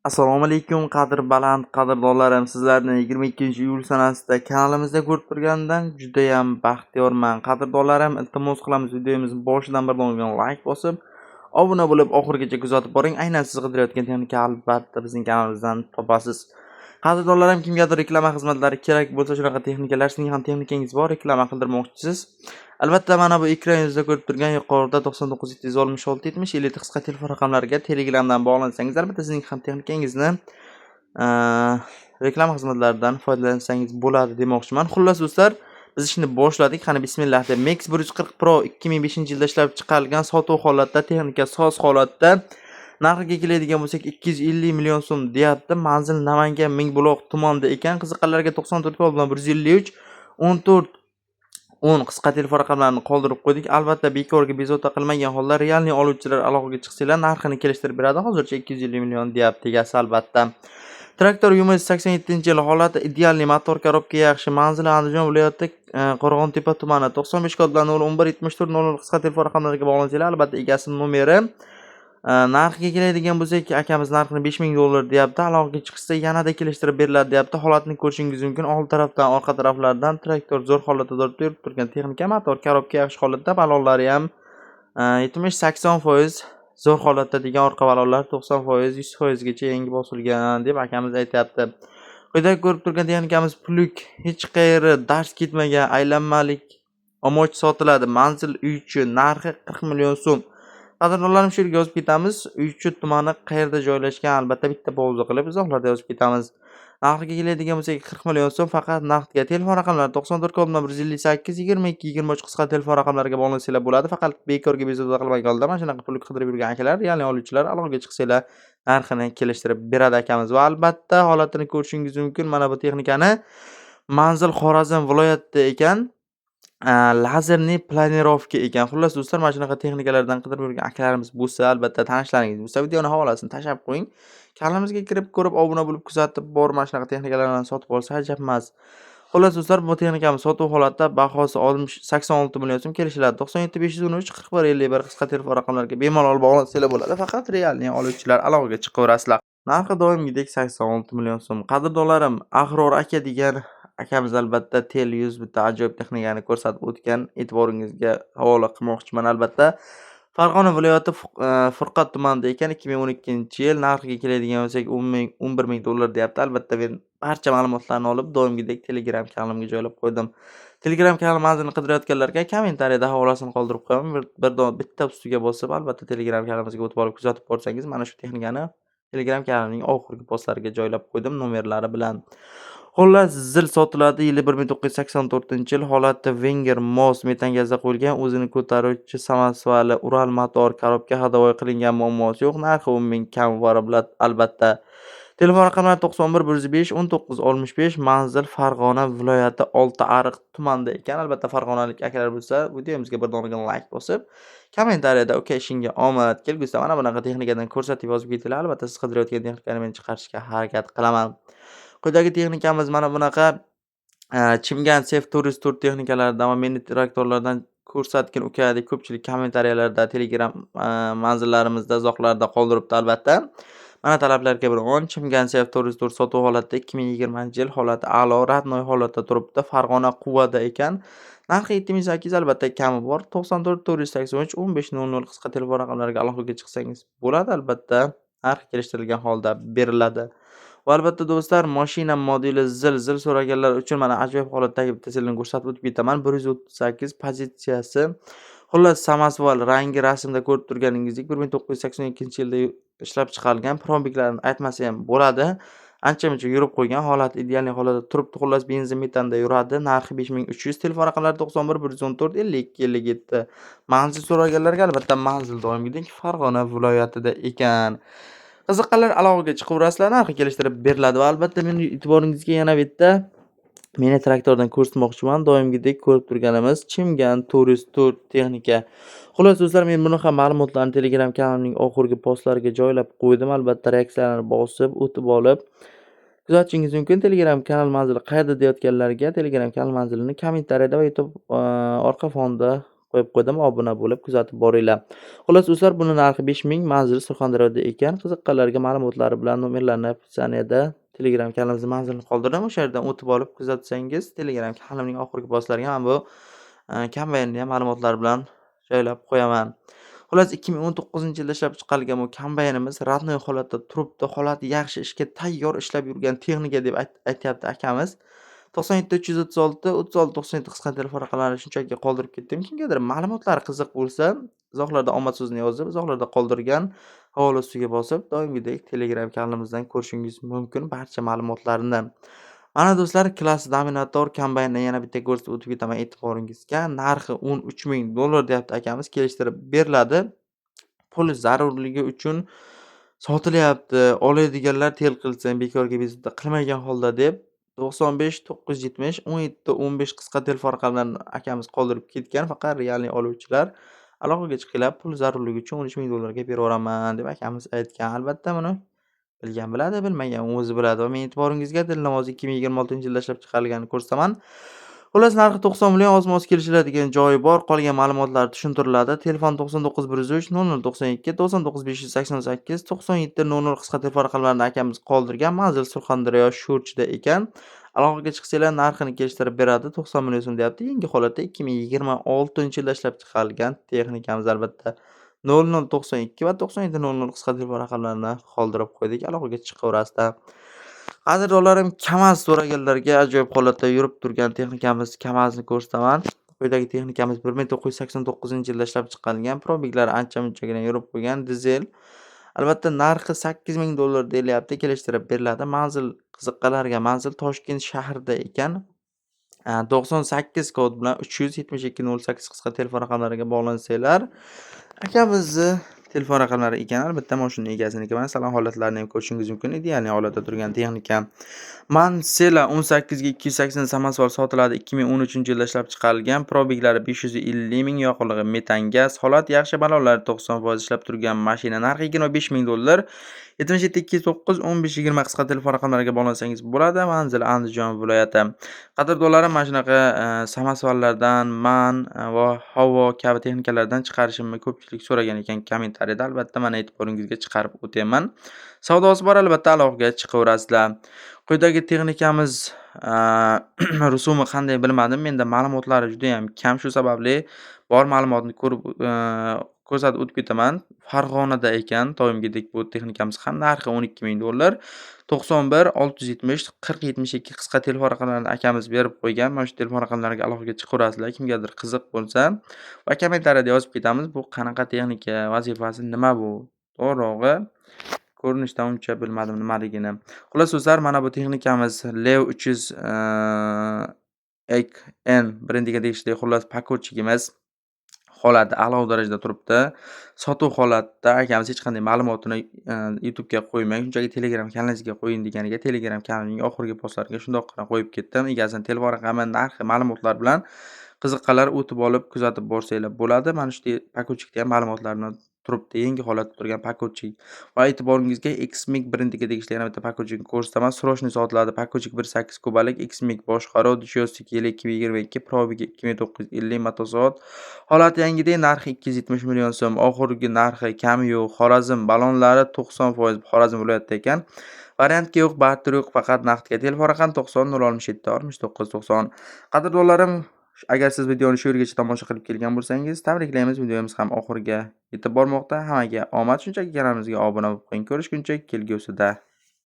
Assalomu alaykum, qadr baland qadrdonlarim. Sizlarni 22-iyul sanasida kanalimizda ko'rib turganimdan judayam baxtiyorman. Qadrdonlarim, iltimos qilamiz, videomizni boshidan bir dona like bosib, obuna bo'lib, oxirigacha kuzatib boring. Aynan siz qidirayotgan texnika albatta bizning kanalimizdan topasiz. Qadrdonlarim, kimgadir reklama xizmatlari kerak bo'lsa, shunaqa texnikalar, sizning ham texnikangiz bor, reklama qildirmoqchisiz. Albatta mana bu ekran yuzida ko'rib turgan yuqorida 99 766 70 50 qisqa telefon raqamlariga Telegramdan bog'lansangiz, albatta sizning ham texnikangizni reklama xizmatlaridan foydalansangiz bo'ladi demoqchiman. Xullas do'stlar, biz ishni boshladik. Qani, bismillah deb. Max 140 Pro 2005-yilda ishlab chiqarilgan, sotuv holatda, texnika soz holatda. Narxiga keladigan bo'lsak, 250 million so'm deyapti. Manzil Namangan, Mingbuloq tumanida ekan. Qiziqqanlarga 94 bilan 153 14 10 qisqa telefon raqamlarini qoldirib qo'ydik. Albatta bekorga bezovta qilmagan holda реальный oluvchilar aloqaga chiqsanglar, narxini kelishtirib beradi. Hozircha 250 million deyapti egasi albatta. Traktor Yumez 87-yil, holati идеальный, motor, коробка yaxshi. Manzili Andijon viloyati, Qo'rg'ontepa tumani. 95 kod bilan 011 74 00 qisqa telefon raqamlariga bog'lansanglar, albatta egasini nomeri. Narxiga keladigan bo'lsak, akamiz narxini 5000 dollar deyapti. Aloqaga chiqishsa, yanada kelishtirib beriladi deyapti. Holatini ko'rishingiz mumkin. Old tarafdan, orqa taraflardan traktor zo'r holatda turibdi, yurib turgan texnika, motor, коробка yaxshi holatda, balonlari ham 70-80% zo'r holatda degan, orqa balonlar 90%, 100% gacha yangi bosilgan deb akamiz aytyapti. Quyida ko'rib turgan texnikamiz плуг, hech qayeri dars ketmagan, aylanmalik omoch sotiladi. Manzil Uychi, narxi 40 million so'm. Qadrdonlarim, shu yerga yozib ketamiz. Uychi tumani qayerda joylashgan, albatta bitta pauza qilib izohlarda yozib ketamiz. Narxiga keladigan bo'lsak, 40 million so'm, faqat naqdga. Telefon raqamlari 94 bilan 158 22 23 qisqa telefon raqamlariga bog'lansanglar bo'ladi. Faqat bekorga bezovta qilmagan holda mana shunaqa pul qidirib yurgan akalar, ya'ni oluvchilar aloqaga chiqsanglar, narxini kelishtirib beradi akamiz va albatta holatini ko'rishingiz mumkin. Mana bu texnikani manzil Xorazm viloyatida ekan. Лазерный планировка ekan. Xullas do'stlar, mana shunaqa texnikalardan qidirib yurgan akalarimiz bo'lsa, albatta tanishlaringiz bo'lsa, videoni havolasini tashlab qo'ying. Kanalimizga kirib ko'rib, obuna bo'lib kuzatib borib, mana shunaqa texnikalarni sotib olsa ajab emas. Xullas do'stlar, bu texnikamiz sotuv holatda, bahosi 86 million so'm, kelishiladi. 97 513 41 51 qisqa telefon raqamlariga bemalol bog'lansanglar bo'ladi. Faqat реальный oluvchilar aloqaga chiqaverasizlar. Narxi doimgidek 86 million so'm. Qadrdonlarim, Ahror aka degan akamiz albatta Tel 100 bitta ajoyib texnikani ko'rsatib o'tgan. E'tiboringizga havola qilmoqchiman albatta. Farg'ona viloyati, Furqat tumanida ekan, 2012-yil, narxiga keladigan bo'lsak, 10 ming, 11 ming dollar deyapti. Albatta men barcha ma'lumotlarni olib, doimgidek Telegram kanalimga joylab qo'ydim. Telegram kanal manzilini qidirayotganlarga kommentariyada havolasini qoldirib qo'yaman. Bir bitta ustiga bosib, albatta Telegram kanalimizga o'tib olib kuzatib borsangiz, mana shu texnikani Telegram kanalining oxirgi postlariga joylab qo'ydim nomerlari bilan. Xullas, zil sotiladi. Yili 1984-yil, holati Wenger Mos, metan gazda qo'yilgan, o'zini ko'taruvchi samosvali, Ural motor, коробка ходовой qilingan, muammosi yo'q. Narxi 10 ming kam bor albatta. Telefon raqamlari 91 105 19 65, manzil Farg'ona viloyati, Oltiariq tumanida ekan. Albatta farg'onalik akalar bo'lsa, videomizga bir donagina like bosib, kommentariyada "Uka, ishingga omad, kelgusida mana bunaqa texnikadan ko'rsatib" yozib ketinglar. Albatta siz qidirayotgan texnikani men chiqarishga harakat qilaman. Quyidagi texnikamiz mana bunaqa Chimgan Sef 404 texnikalaridan va mini traktorlardan ko'rsatgin, uka, deb ko'pchilik kommentariyalarda, Telegram manzillarimizda izohlarda qoldiribdi albatta. Mana talablarga binoan Chimgan Sef 404 sotuv holatida, 2020-yil, holati a'lo, родной holatda turibdi. Farg'ona, Quvada ekan. Narxi 7800, albatta kami bor. 94 483 15 00 qisqa telefon raqamlariga aloqaga chiqsangiz bo'ladi, albatta narx kelishtirilgan holda beriladi. Va albatta do'stlar, mashina modeli ZIL, ZIL so'raganlar uchun mana ajoyib holatdagi bitta ZILni ko'rsatib o'tib ketaman. 138 pozitsiyasi. Xullas, samosval, rangi rasmda ko'rib turganingizdek, 1982-yilda ishlab chiqarilgan, пробег larini aytmasa ham bo'ladi. Ancha-muncha yurib qo'ygan, holati идеальный holatda turibdi. Xullas, benzin, metanda yuradi. Narxi 5300, telefon raqamlari 91 114 52 57. Manzil so'raganlarga albatta manzil doimgidek Farg'ona viloyatida ekan. Qiziqqanlar aloqaga chiqaverasizlar, narxi kelishtirib beriladi va albatta meni e'tiboringizga yana bitta mini traktordan ko'rsatmoqchiman. Doimgidek ko'rib turganimiz Chimgan 404 texnika. Xullas do'stlar, men buni ham ma'lumotlarni Telegram kanalimning oxirgi postlariga joylab qo'ydim. Albatta reaksiyalarni bosib, o'tib olib kuzatishingiz mumkin. Telegram kanal manzili qayerda deyotganlarga Telegram kanal manzilini kommentariyada va YouTube orqa fonda qo'yib qo'ydim. Obuna bo'lib kuzatib boringlar. Xullas do'stlar, buni narxi 5000, manzili Surxondaryoda ekan. Qiziqqanlarga ma'lumotlari bilan nomerlarni описаниеda Telegram kanalimizning manzilini qoldirdim. O'sha yerdan o'tib olib kuzatsangiz, Telegram kanalimning oxirgi postlariga mana bu kombaynni ham ma'lumotlar bilan joylab qo'yaman. Xullas 2019-yilda ishlab chiqarilgan bu kombaynimiz родной holatda turibdi. Holati yaxshi, ishga tayyor ishlab yurgan texnika deb aytyapti akamiz. 97 336 36 97 qisqa telefon raqamlarini shunchaki qoldirib ketdim. Kimgadir ma'lumotlari qiziq bo'lsa, izohlarda omad so'zini yozib, izohlarda qoldirgan havola ustiga bosib, doimgidek Telegram kanalimizdan ko'rishingiz mumkin barcha ma'lumotlarni. Mana do'stlar, Claas Dominator kombaynni yana bitta ko'rsatib o'tib ketaman e'tiboringizga. Narxi 13 000 dollar deyapti akamiz, kelishtirib beriladi. Pul zarurligi uchun sotilyapti. Oladiganlar tel qilsin, bekorga bezovta qilmagan holda deb 95 970 17 15 qisqa telefon raqamlarini akamiz qoldirib ketgan. Faqat realniy oluvchilar aloqaga chiqinglar, pul zarurligi uchun 13 000 dollarga beraveraman deb akamiz aytgan. Albatta buni bilgan biladi, bilmagan o'zi biladi. Va men e'tiboringizga Dilnamoz 2026-yilda ishlab chiqarilganini ko'rsataman. Xullas narxi 90 million, ozma-oz kelishiladigan joyi bor. Qolgan ma'lumotlar tushuntiriladi. Telefon 99 103 00 92 99 588 97 00 qisqa telefon raqamlarini akamiz qoldirgan. Manzil Surxondaryo Sho'rchida ekan. Aloqaga chiqsanglar narxini kelishtirib beradi. 90 million so'm deyapti. Yangi holatda 2026-yilda ishlab chiqarilgan texnikamiz albatta. 00 92 va 97 00 qisqa telefon raqamlarini qoldirib qo'ydik. Aloqaga chiqaverasizlar. Qadrdonlarim, Kamaz so'raganlarga ajoyib holatda yurib turgan texnikamiz Kamazni ko'rsataman. Quyidagi texnikamiz 1989-yilda ishlab chiqarilgan. Probeglari ancha-munchagina yurib qo'ygan dizel. Albatta narxi 8000 dollar deyilyapti, kelishtirib beriladi. Manzil qiziqqanlarga manzil Toshkent shahrida ekan. 98 kod bilan 372 08 qisqa telefon raqamlariga bog'lansanglar, akamizni telefon raqamlari ekan. Albatta mashina egasiniki. Mana salon holatlarini ham ko'rishingiz mumkin. Idealniy holatda turgan texnika. Mansela 18 ga 280 samosval sotiladi. 2013-yilda ishlab chiqarilgan. Probeglari 550 ming, yoqilg'i metan gaz. Holat yaxshi, ballonlar 90% ishlab turgan mashina. Narxi 25 ming dollar. 77 209 15 20 qisqa telefon raqamlariga bog'lansangiz bo'ladi. Manzil Andijon viloyati. Qadrdonlarim, mana shunaqa samosvallardan, MAN va Howo kabi texnikalardan chiqarishimni ko'pchilik so'ragan ekan kommentariyada. Albatta mana e'tiboringizga chiqarib o'tyapman. Savdosi bor, albatta aloqaga chiqaverasizlar. Quyidagi texnikamiz rusumi qanday bilmadim. Menda ma'lumotlari juda ham kam, shu sababli bor ma'lumotni ko'rib ko'rsatib o'tib ketaman. Farg'onada ekan doimgidek bu texnikamiz ham, narxi 12 ming dollar. 91 670 40 72 qisqa telefon raqamlarini akamiz berib qo'ygan. Mana shu telefon raqamlariga aloqaga chiqaverasizlar kimgadir qiziq bo'lsa. Va kommentariyada yozib ketamiz, bu qanaqa texnika, vazifasi nima bu? To'g'rirog'i ko'rinishdan uncha bilmadim nimaligini. Xullas do'stlar, mana bu texnikamiz Lev 300 XN brendiga tegishli. Xullas pakovchigimiz holati a'lo darajada turibdi. Sotuv holatida akamiz hech qanday ma'lumotini YouTube'ga qo'ymang, shunchaki Telegram kanalingizga qo'ying deganiga Telegram kanalining oxirgi postlariga shundoqqina qo'yib ketdim. Egasini telefon raqami, narxi, ma'lumotlar bilan qiziqqanlar o'tib olib kuzatib borsanglar bo'ladi. Mana shu pakovchikda ham ma'lumotlarni turibdi. Yangi holatda turgan pakovchik. Va e'tiboringizga Xmig brendiga tegishli yana bitta pakovchikni ko'rsataman. Срочный sotiladi. Pakovchik 1.8 kubalik Xmig boshqaruv joystick yili 2022, probegi 2950 motosoat. Holati yangidek, narxi 270 million so'm. Oxirgi narxi kami yo'q. Xorazm ballonlari 90% Xorazm viloyatida ekan. Variantga yo'q, barter yo'q, faqat naqdga. Telefon raqami 90 067 69 90. Qadrdonlarim, agar siz videoni shu yergacha tomosha qilib kelgan bo'lsangiz, tabriklaymiz. Videomiz ham oxiriga yetib bormoqda. Hammaga omad, shunchaki kanalimizga obuna bo'lib qo'ying. Ko'rishguncha kelgusida.